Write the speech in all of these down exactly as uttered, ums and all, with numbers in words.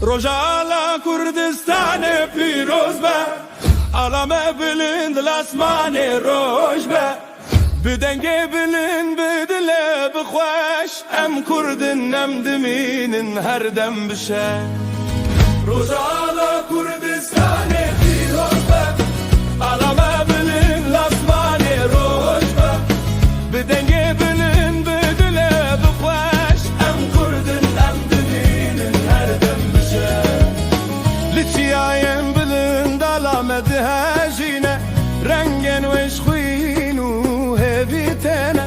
Rojala Kurdistanê pîroz be, ala me bilind li asmanê roj be. Bi dengê bilind, bi dilê bi xweş, em Kurd in, em dimînin her dem bi şer. Rojala Kurdistanê pîroz be, ala me bilind li asmanê roj be. Bi dengê bilind, bi dilê bi xweş, em Kurd in, em dimînin her dem bi şer. Li çiyayên bilind ala me dihejîne, rengên wê ji xwîn û hêvî têne.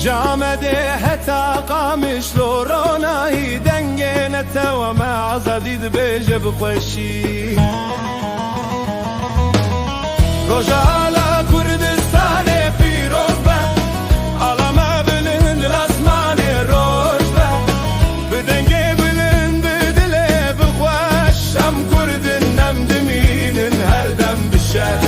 Ji Amedê heta Qamişlo ronahî, dengê netewa me azadî dibêje bi xweşî. Rojala Kurdistanê pîroz be, ala me bilind li asmanê roj be. Bi dengê bilind, bi dilê bi xweş, em Kurd in, em dimînin her dem bi şer.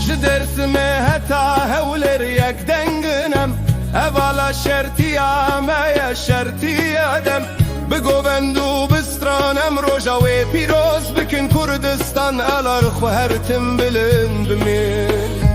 Ji Dêrsimê heta Hewlêr yek deng in em, hevala şertiya me ye, şertiya dem. Bi govend û bi stran em roja wê pîroz bikin, Kurdistan ala li xwe her tim bilind bimîn.